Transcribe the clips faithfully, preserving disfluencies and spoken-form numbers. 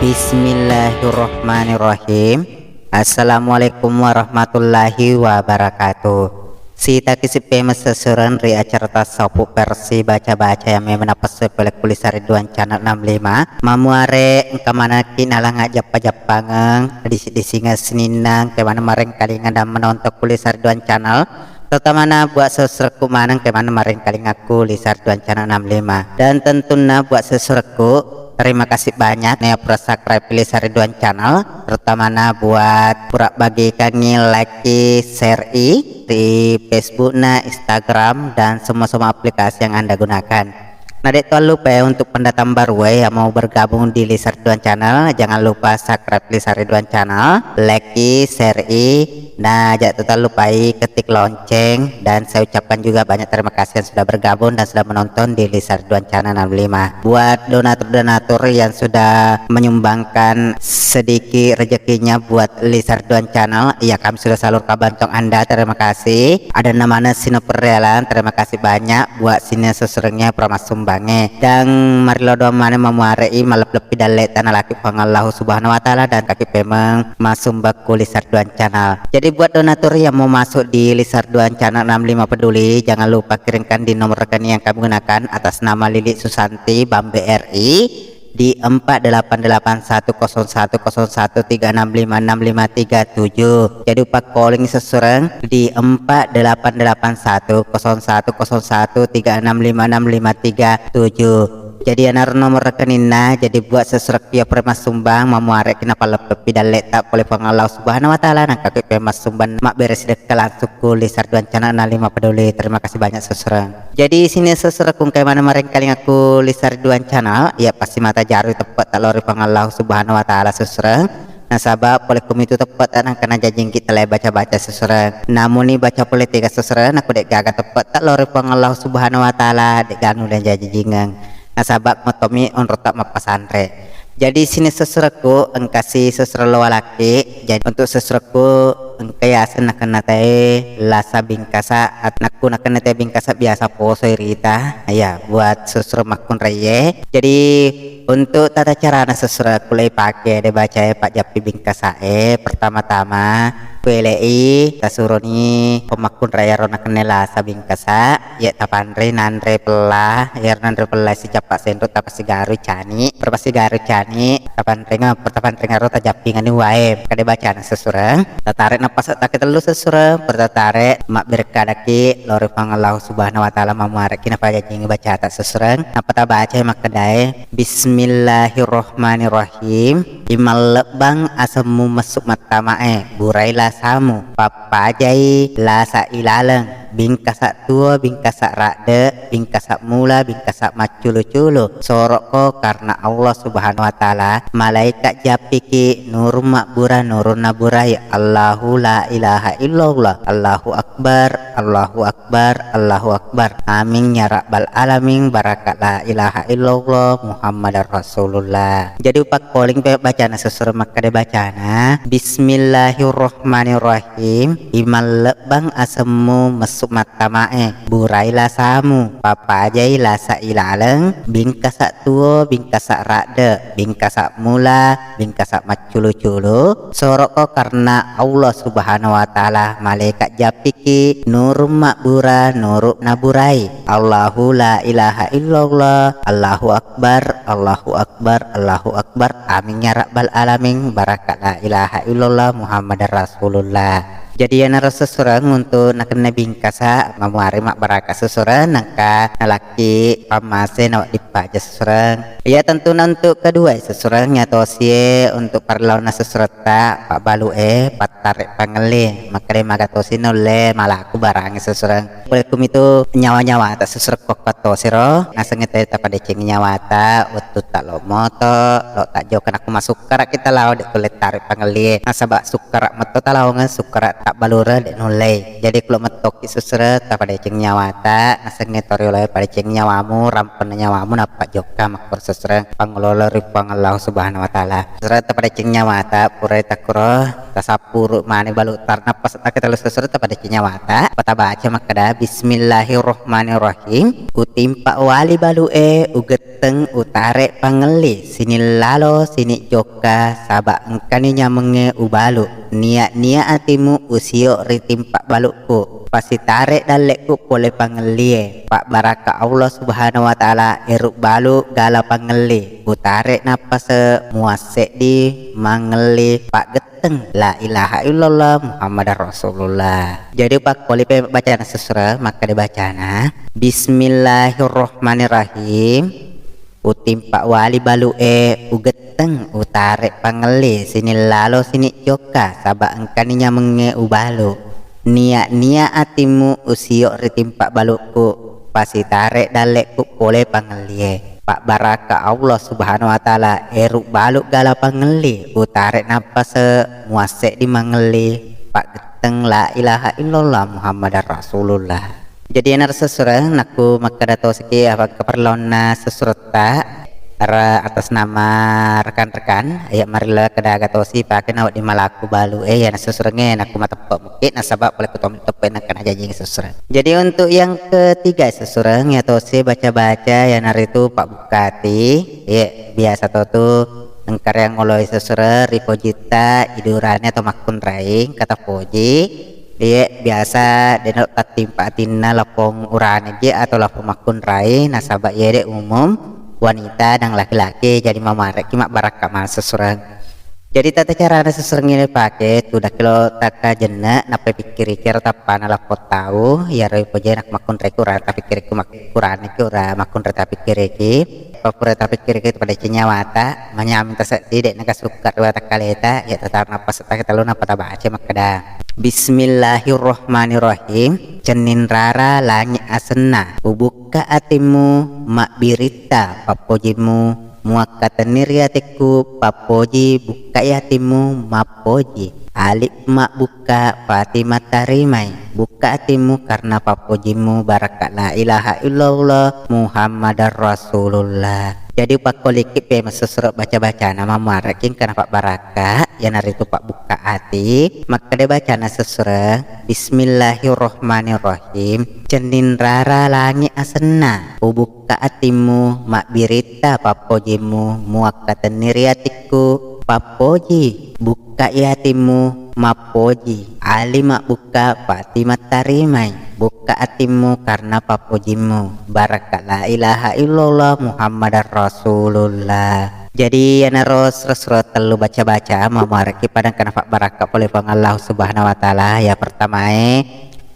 Bismillahirrahmanirrahim. Assalamualaikum warahmatullahi wabarakatuh. Sitaki sipemeng sesureng ri acara Tasawuf versi baca-baca yang memang napassu pole ku Lisa Ridwan Channel enam lima. Mamuare engka manekki nalang ajappa-jappangeng, disi-disingeng sininna, engka maneng marengkalinga dan menonton ku Lisa Ridwan Channel. Terutama na buat sesurekku maneng engka maneng marengkalinga ku Lisa Ridwan Channel enam lima. Dan tentunna buat sesurekku, terima kasih banyak nih pura subscribe Lisa Ridwan Channel, terutama na buat pura bagikangi, like, share i di Facebook na, Instagram, dan semua-semua aplikasi yang Anda gunakan. Nah, dek tuan lupa ya untuk pendatang baru ya yang mau bergabung di Lisa Ridwan Channel, jangan lupa subscribe Lisa Ridwan Channel, like i, share i, nah, jangan tuan lupa i ketik lonceng, dan saya ucapkan juga banyak terima kasih yang sudah bergabung dan sudah menonton di Lisa Ridwan Channel enam lima. Buat donatur-donatur yang sudah menyumbangkan sedikit rezekinya buat Lisa Ridwan Channel, ya kami sudah salurkan bantuan Anda, terima kasih. Ada namanya Sino Perrealan, terima kasih banyak buat sini seserengnya pura massumbangnge. Dan marilo doang maneng mamuare i malep-lepi dalle tanah laki Puang Allahu Subhanahu wa Ta'ala dan kaki pemeng massumbang ku Lisa Ridwan Channel. Jadi buat donatur yang mau masuk di Lisa Ridwan Channel enam lima Peduli, jangan lupa kirimkan di nomor rekening yang kami gunakan atas nama Lili Susanti Bambe R I di empat delapan delapan satu kosong satu kosong satu tiga enam lima enam lima tiga tujuh. Jadi upakkoling sesureng di empat delapan delapan satu kosong satu kosong satu tiga enam lima enam lima tiga tujuh. Jadi anaro nomor rekeninna, jadi buat sesureng pia pura massumbang, mamuare ki napalleppeppi dalleta pole Puang Allah Subhanahu wa Ta'ala, nangka ki pia massumbang mabbere sidekka langsung ku Lisa Ridwan Channel enam lima Peduli. Terima kasih banyak sesureng. Jadi sini sesurekku engkai maneng marengkalinga ku Lisa Ridwan Channel, iya pasti mata jaru teppe ta lao ri Puang Allah Subhanahu wa Ta'ala sesureng. Nasaba pole kumitu teppe ta nangka najajingki telai baca-baca sesureng. Namuni baca pole tega sesureng, naku dek gaga teppe ta lao ri Puang Allah Subhanahu wa Ta'ala, dek ganu dan jajijingeng. Nasaba mettomi onrota mappasanre. Jadi sini sesurekku engkasi sesureng lo walaki. Jadi untuk sesurekku engka yaseng nakenna tae lasa bingkasa, at-, nakku nakenna tae bingkasa biasa posoi rita. Ya, buat sesureng makkunraie. Jadi untuk tata carana sesurekku le pake de bacae pajjappi bingkasae. Pertama-tama kuelei tasuroni pemakkunraie ro nakenna lasa bingkasa. Iya tapanrei nanre pella, iyaro nanre pella sicappa senro tapasigaru cani, perpasigaru cani, tapanrenga, pertapanrengaro tajappingani wae. Kade bacana sesureng, tatare nappasa take tellu sesureng, pertatare mabberkadaki lori Puang Allah Subhanahu wa Ta'ala mamuareki napajajingi bacata sesureng, nappa tabacai makkedae, Bismillahirrahmanirrahim. Imallebbang asemmu messu mattamae, burai lasamu, pappajai lasa ilaleng. Bingkasa tuo, bingkasa radde, bingkasa mula, bingkasa macculu-culu. Sorokko karena Allah Subhanahu wa Ta'ala, malaikat jappiki nurung mabbura, nurung naburai. Allahu la ilaha illallah. Allahu akbar, Allahu akbar, Allahu akbar. Amin ya rabbal alamin. Baraka la ilaha illallah Muhammadar Rasulullah. Jadi upakkoling pe bacana sesuai makkeda bacana. Bismillahirrahmanirrahim. Imallebbang asemmu messu mattamae, burai lasamu, papajai lasa ilaleng, bingkasa tuo, bingkasa radde, bingkasa mula, bingkasa macculu-culu, sorokko karena Allah Subhanahu wa Ta'ala, malaikat jappiki nurung mabbura, nurung naburai. Allahu la ilaha illallah, Allahu akbar, Allahu akbar, Allahu akbar. Amin ya rabbal alamin. Baraka la ilaha illallah Muhammadar Rasulullah. Jadi iyanaro sesureng untuk nakenna bingkasa, mamuare mabbaraka sesureng, nangka nalakki pammase nawedding paja sesureng. Iya tentuna untuk kedua sesureng yatosie untuk parlauna sesuretta, pabbalu e, pattare pangelli, makkeda maga tosi nulle malaku barangi sesureng. Pole kumitu nyawa-nyawata sesurekko tosi ro, nasengnge tau tapadecengi nyawata, wettutta lo moto, lo tajjokka nakku masukkara kita lao de kulle tare pangellie. Nasaba sukkara metto talaongeng, sukkara tabbalure de nullei. Jadi kulo mettokki sesureng tapadecengi nyawata, nasengnge toriolo padecengi nyawamu, rampenna nyawamu, nappa jokka makkoro sesureng pangololo ri Puang Allah Subhanahu wa Ta'ala. Sesureng tapadecengi nyawata, purai takkuro Tasappuru mani balu tar-, nappa settaki tellu sessureng tapadeceng nyawata. Patabaca makkeda, "Bismillahirrahmanirrahim. Utimpa wali balu e, ugetteng, utare pangelli. Sining lalo, sining jokka, saba engkani nyamengnge ubalu. Nia-nia atimu usio ritimpa balukku. Pasitare dallekku pole pangellie. Pabbarakka Allah Subhanahu wa Ta'ala, eru balu gala pangelli. Utare nappase muasseddi mangelli paggetteng la ilaha illallah Muhammadar Rasulullah." Jadi, pakkoli pe bacana sessureng, makkeda bacana, "Bismillahirrahmanirrahim. Utimpa wali balu e, ugetteng, utare pangelli, sining lalo, sining jokka, saba engkani nyamengnge ubalu. Nia-nia atimmu usio ritimpa balukku, pasitare dallekku pole pangellie. Pabbarakka Allah Subhanahu wa Ta'ala, eru balu gala pangelli, utare nappase muasseddi mangelli paggetteng la ilaha illallah Muhammadar Rasulullah." Jadi, iyanaro sessureng, nakku makkeda tosiki apa keperluanna sessuretta, ra-, atas nama rekan-rekan, iya marilla kedaga tosi pake nawedding malaku balu e, iyana sessurengnge nakku mateppe' mukki, nasaba pole ku tommi teppe' nakkana jajing sessureng. Jadi, untuk yang ketiga sessureng, iya tosi baca-baca, iyanaritu pabbukkati, iya biasa to tu engka riangoloi sessureng ri pojitta idurani atau makkunrai, kata poji. Iye, biasa de'no tattimpa atinna lapong urane je atau lapong makkunrai, nasaba iye de umum wanita dan laki-laki, jadi mamarekki mabbarakka maneng sessureng. Jadi tata carana sessureng ini pake, tudakki lo takka jenne, nappa pikkiriki ro tappana lapong tau, iyaro poje nak makkunrai kurang tapikkiriki mak-, kurane ki ura makkunrai tapikkiriki. Papura tapikkiriki pada nyawata, manyameng taseddi, de'na gasukka ri watakkaleta, iya tatarna pasetta ketelluna patabaca makkeda, "Bismillahirrahmanirrahim. Cenning rara langi asenna. Ubukka atimmu mabbiritta pappojimmu, muakkatenni ri atikku pappoji, bukkai atimmu mappoji. Alif mabbukka, Fatimah tarimai. Bukka atimmu karena pappojimmu barakka la ilaha illallah Muhammadar Rasulullah." Jadi, upakkolikki pe massessureng baca-bacana, mammuarekki engka napabbarakka, iyanaritu pabbukka ati. Makkeda bacana sessureng, "Bismillahirrahmanirrahim. Cenning rara langi asenna. Ubukka atimmu mabbiritta pappojimmu, muakkatenni ri atikku pappoji. Bukkai atimmu mappoji. Ali mabbukka, Fatimah tarimai. Bukka atimmu karena pappojimmu. Barakka la ilaha illallah Muhammadar Rasulullah." Jadi, iyanaro sura-sura tellu baca-baca, mammuarekki pada engka napabbarakka pole Puang Allah Subhanahu wa Ta'ala. Iya pertamae,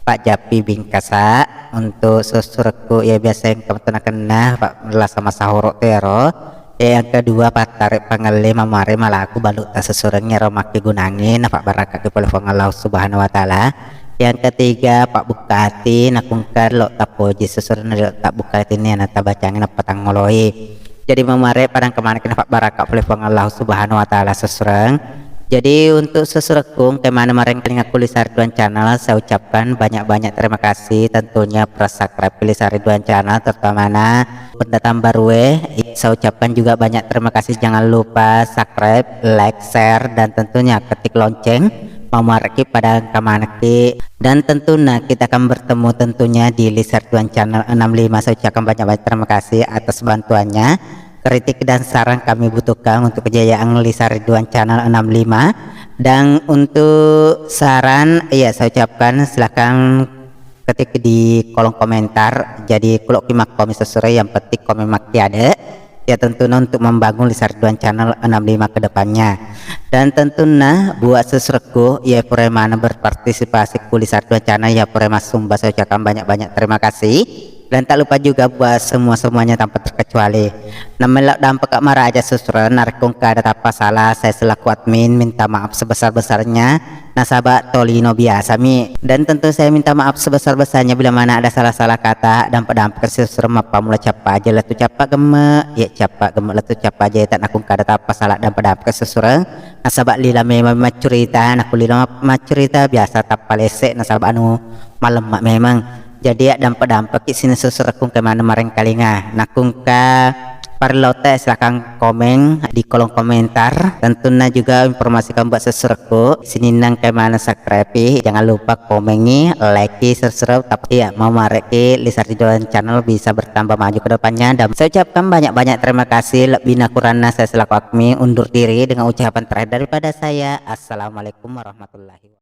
Pak Jappi Bingkasa, untuk sessurekku, iya biasa engka metto nakenna, Pak, lasa masahoro tero. Ya, yang kedua, pattare pangelli mamare malaku balutta sessureng iyaro makkegunangngi, napabbarakkaki pole Puang Allah Subhanahu wa Ta'ala. Yang ketiga, pabbukkati, nakungka lo tappoji sessureng lo tabbukkati ni, natabacangi, napatangngoloi. Jadi, mamare pada engka manekki napabbarakka pole Puang Allah Subhanahu wa Ta'ala sessureng. Jadi, untuk sessurekku, engka maneng marengkalinga ku Lisa Ridwan Channel, saya ucapkan banyak-banyak terima kasih. Tentunya para subscribe Lisa Ridwan Channel, terutamana pendatang baru e, saya ucapkan juga banyak terima kasih. Jangan lupa subscribe, like, share, dan tentunya ketik lonceng. Mammuarekki pada engka manekki. Dan tentunya kita akan bertemu tentunya di Lisa Ridwan Channel enam lima. Saya ucapkan banyak-banyak terima kasih atas bantuannya. Kritik dan saran kami butuhkan untuk kejayaan Lisa Ridwan Channel enam lima. Dan untuk saran, iya, saya ucapkan silahkan ketik di kolom komentar. Jadi, kulo ki makkomi sessureng, yang penting komen makkiade. Ya, tentunya untuk membangun Lisa Ridwan Channel enam lima ke depannya. Dan tentunya buat sessurekku, ya, pura maneng berpartisipasi ku Lisa Ridwan Channel, ya, pura massumba, saya ucapkan banyak-banyak terima kasih. Dan tak lupa juga buat semua-semuanya tanpa terkecuali. Namelo dampekka maraja sessureng, narekko engka ada tappa salah, saya selaku admin minta maaf sebesar-besarnya. Nasaba tolino biasa mi. Dan tentu saya minta maaf sebesar-besarnya bila mana ada salah-salah kata, dampek-dampek sessureng mappammula cappa aja lettu cappa gemme, ya cappa gemme lettu cappa aja, tak nakung kada tappa salah dampek-dampek sessureng. Nasaba lila memang maccurita, nakku lila ma-, maccurita biasa tappa lesse, nasaba anu malemma memang. Jadi ya dampek-dampek ki sini sessurekku engka maneng marengkalinga. Nakungka Parellote silahkan komen di kolom komentar. Tentunna juga informasikan buat subscribe-ku. Sininna engka maneng subscribe-i, jangan lupa komen-i, like-i, subscribe. Tapi ya, mau mareki Lisa Ridwan Channel bisa bertambah maju ke depannya. Dan saya ucapkan banyak-banyak terima kasih. Lebih na kuranna saya selaku admin undur diri dengan ucapan terakhir daripada saya. Assalamualaikum warahmatullahi wabarakatuh.